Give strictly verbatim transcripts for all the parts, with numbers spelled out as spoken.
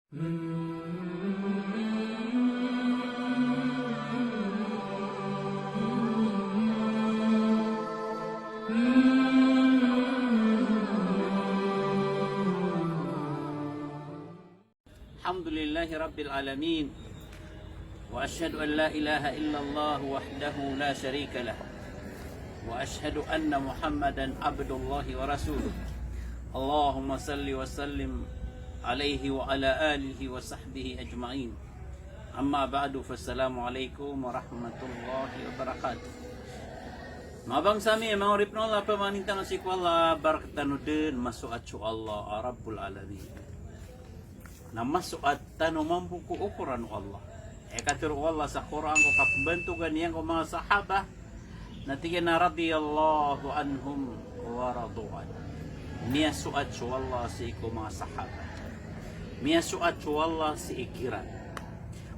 Alhamdulillahi Rabbil Alamin. Wa ashhadu an la ilaha illallah wahdahu la sharika lah. Wa ashhadu anna Muhammadan abdullahi wa rasuluh. Allahumma salli wa sallim alaihi wa ala alihi wa sahbihi ajma'in. Amma ba'du, fassalamu alaikum warahmatullahi wabarakatuh. Manga bangsa mi, manga oripn o Allah, pamanintangan sii ko Allah, ba rktano dn masoat so Allah a Rabbul Alamin. Na masoat tano mambo ko okoran o Allah. Aya katharo o Allah sa Qur'an ko kapmbantogan iyan ko manga sahaba, na tig iyan a radiyallahu anhum wa radu anhu. Miyasoat so Allah sii ko manga sahaba. Miyasoat so Allah sii kiran.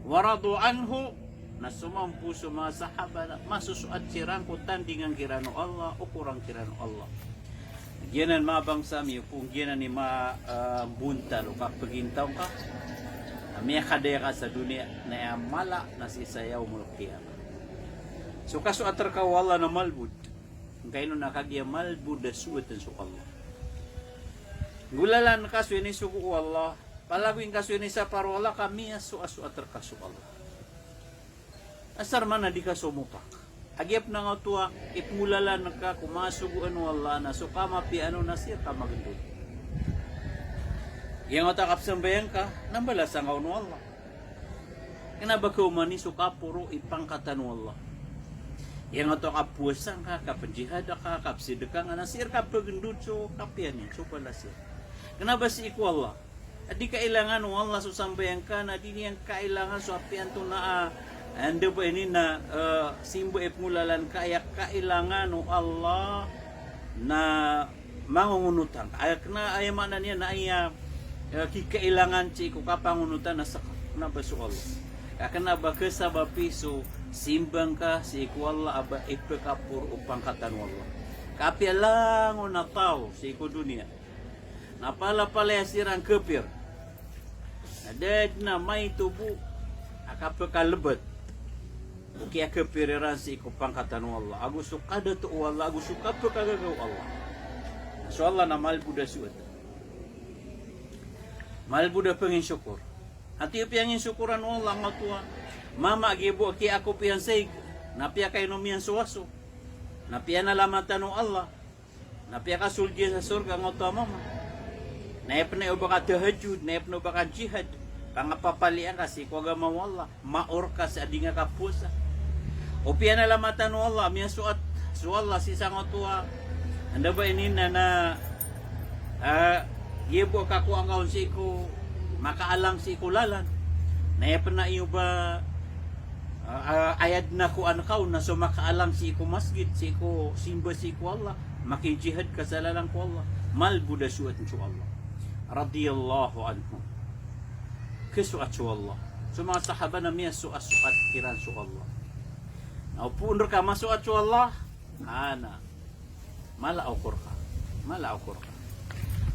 Wa radu anhu, na so mambo so manga sahaba na masosoat siran ko tandingan kiran o Allah, okoran kiran o Allah. Giyanan, manga bangsa mi, opama giyanan i ma, ah, bontal o kapagintaw ngka, na miyakadaya ka sa doniya, na aya mala na sii sa yawmul qiyamah. So kasoat rka o Allah na malbod. Ngkaino na kagiya malbod a soatn so Allah. Nggolalan ka so inisogo o Allah, palagoy ngka so inisapar o Allah, ka miyasoasoat rka so Allah. Asar man a di ka somopak. A giya pn angkoto a ipnggolalan ka ko manga sogoan o Allah na so kamapiyaan on na sii rka magndod. Giyangkoto a kapsambayang ka na mbalasan ka on o Allah. Kna ba kaomani so kaporo i pangkatan o Allah. Giyangkoto a kapowasa ngka, kapjihad ka, kapsidka ngka na sii rka pagndod so kapiyaan iyan, so balas iyan. Kna ba sii ko Allah. A di kailangan o Allah so sambayang ka, na di niyan kailangan so apiya antonaa a, anda ba ini na, eh, simba ipnggolalan ka, aya kailangan o Allah na mangongonotan. Aya kna, aya maana niyan na aya, eh, kikailangan sii ko kapangonotan na ska, kna ba so Allah. Ka kna ba kasabapi so simba ngka sii ko Allah a ba ipkaporo o pangkatan o Allah. Ka apiya langon a taw sii ko doniya na palapalaya siran kapir, na da dn a maito bo a kapkalbat o kiyakapir iran sii ko pangkatan o Allah, ago so kadato o Allah, ago so kapkagaga o Allah. Na so Allah na malbod a soat. Malbod a panginsokor. Antii piyanginsokoran o Allah angkoto a mama a giya bo a kiyaakop iyan sa ig, na piyakainom iyan so aso, na piyanalamatan o Allah, na piyakasold iyan sa sorga angkoto a mama. Na aya pn a iyo ba katahajjud, na aya pn a iyo ba kajihad, pangapapalian ka sii ko agama o Allah, maor ka sa di nga kapowasa. O piyanalamatan o Allah, miyasoat so Allah sii sangkoto a, anda ba ini na, na, ah, giya bo a kakowa ngka on sii ko makaalang sii ko lalan. Na aya pn a iyo ba, ah, ah, aya dn a kowaan ka on na so makaalang sii ko masgit, sii ko simba sii ko Allah, makijihad ka sa lalan ko Allah. Malbod a soat so Allah. Radiyallahu anhum. Kasoat so Allah. So manga sahaba na miyasoasoat kiran so Allah. Na opama rka masoat so Allah, ana mala a okor ka. Mala a okor ka.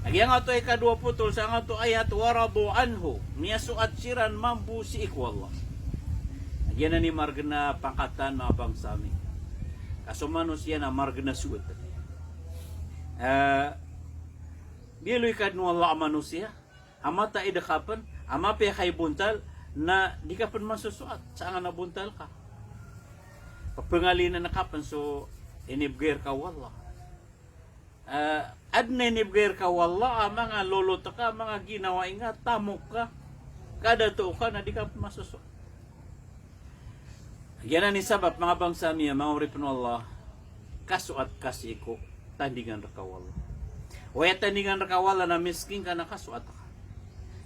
Lagid angkoto a ikadowa potol sangkoto a ayat, wa radu anhu. Miyasoat siran mambo sii ko Allah. Lagid anan i margn a pangkatan, manga bangsa mi. Ka so manosiya na margn a soat. Eh, biyaloy ka dn o Allah a manosiya a mataid ka pn, a mapiya ka i bontal, na di ka pn masosoat sa angkanan a bontal ka. Pphangalinan ka pn so inibgay rka o Allah. Ah, adn a inibgay rka o Allah a manga lolot ka, manga ginawai nga, tamok ka, kadato ka, na di ka pn masosoat. Giyanan i sabap, manga bangsa mi a manga oripn o Allah, kasoat ka sii ko tandingan rka o Allah. Oway, tandingan rka o Allah na miskin ka na kasoat ka.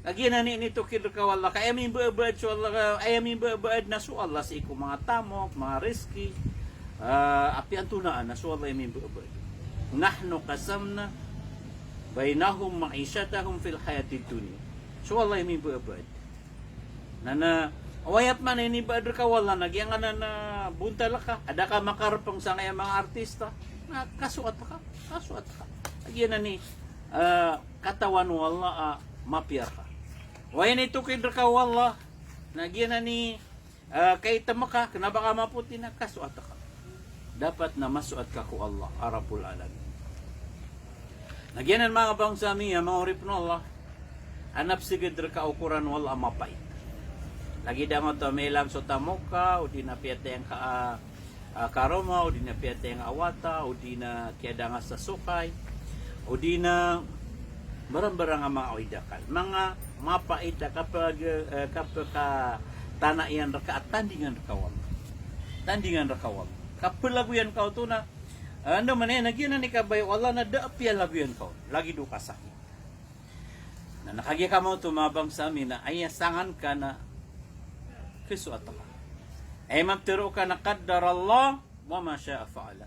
Lagid anan i initokid rka o Allah, ka aya mimbabaad so Allah, ka aya mimbabaad na so Allah sii ko manga tamok, manga rizki, ah, apiya antonaa na so Allah i mimbabaad. Nahnu qasamna baynahum ma'ishatahum fil hayatid dunya. So Allah i mimbabaad. Na, na, oway, aya pman a inibaad rka o Allah na giyangkanan a bontal ka, a da ka makarpng sangkaya manga artista, na kasoat ka, kasoat ka. Lagid anan i, eh, katawan o Allah a mapiya rka. Oway, na itokid rka o Allah, na giyanan i, ah, kaitm ka, kna ba ka mapoti na kasoat ka. Dapat na masoat ka ko Allah a Rabbul Alamin. Na giyanan manga bangsa mi a manga oripn o Allah, a na psgd rka o Qur'an o Allah a mapait. Lagid angkoto a mailang so tamok ka, odi na piyatay angka a, ah, karoma, odi na piyatay angka a wata, odi na kiyadanga sa sokay, odi na mbarang-mbarang a manga awid akal. Manga mapait a kapag-, eh, kapkatana iyan rka a tandingan rka o Allah. Tandingan rka o Allah. Kaplagoyan ka oto na, ah, andamanaya na giyanan i kabaya o Allah na da a piyalagoyan ka on. Lagid o kasakit. Na, na kagiya ka maoto manga bangsa mi na aya sangan ka na kasoat ka. Aya mambo tharoon ka na qaddarallah wa ma sha'a fa'ala.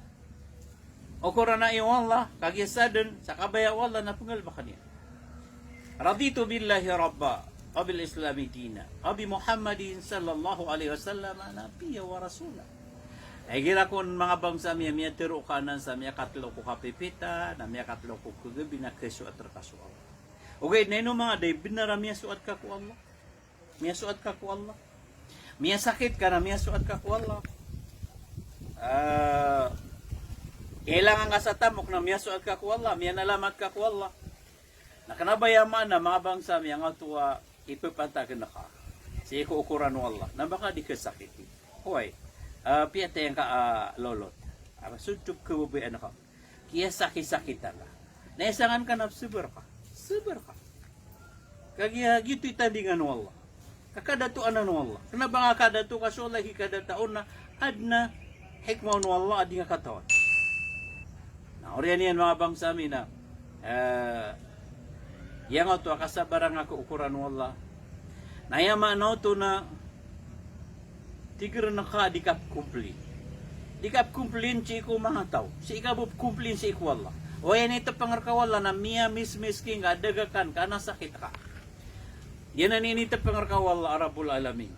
Okorana iyo o Allah, kagiya sadn sa kabaya o Allah na pnggalbkn iyan. Raditu billahi rabba, wa bil islami dina, wa bi Muhammadin sallallahu alaihi wasallam nabiyya wa rasula. Igira kon manga bangsa mi a miyatharo ka anan sa miyakatlo ko kapipita, na miyakatlo ko kagabi na kasoat rka so Allah. Ogaid na ino manga da i bnar a miyasoat ka ko Allah? Miyasoat ka ko Allah? Miyasakit ka na miyasoat ka ko Allah? Ah, kailangan ka sa tamok na miyasoat ka ko Allah? Miyanalamat ka ko Allah? Na kna ba aya maana, manga bangsa mi, angkoto a ipapantag ka sii ko Qur'an o Allah na ba ka di kasakiti. Oway, ah, piyatay angka a lolot. Apa so dop kababayaan ka? Kiyasakit-sakitan ka. Na aya sangan ka na sabar ka. Sabar ka. Kagiya giyoto i tandingan o Allah. Ka kadatoan anan o Allah. Kna ba nga kadato ka so Allah i kadata on na adn a hikmah on o Allah a di nga katawan. Na oriyan iyan manga bangsa mi na, eh, aya ngka oto a kasabaran nga ko Qur'an o Allah. Na aya maana oto na tig iran ka a di ka pkomplin. Di ka pkomplin sii ko manga taw. Sii ka bo pkomplin sii ko Allah. Oway, initpng rka o Allah na miyamismiskin ka, da a gakn ka, na sakit ka. Giyanan i initpng rka o Allah a Rabbul Alamin.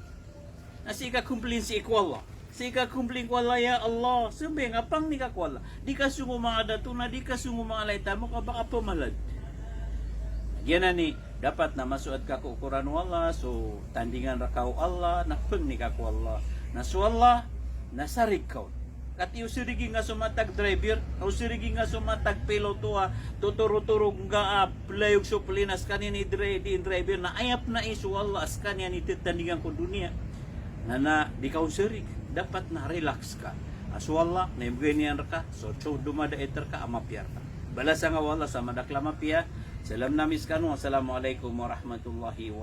Na sii ka komplin sii ko Allah. Sii ka komplin ko Allah, ya Allah, sambayang ka, pangni ka ko Allah. Di ka songo manga dato na di ka songo manga lai tamok a ba ka pmalad. Giyanan i dapat na masoat ka ko Qur'an o Allah, so tandingan rka o Allah, na pangni ka ko Allah. Na so Allah na sarig ka on. Katii o sarigi nga so matag driver, o sarigi nga so matag piloto a totorotoro nga a playog so plane a skaniyan i dri-, di driver na aya pn a iso o Allah a skaniyan i tatandingan ko doniya. Na, na di ka on sarig, dapat na relax ka. A so Allah na ibgay niyan rka so, so domadait rka a mapiya rka. Balasan ka o Allah sa madakl a mapiya. Salam ami skano. Assalamu alaikum warahmatullahi wabarakatuh.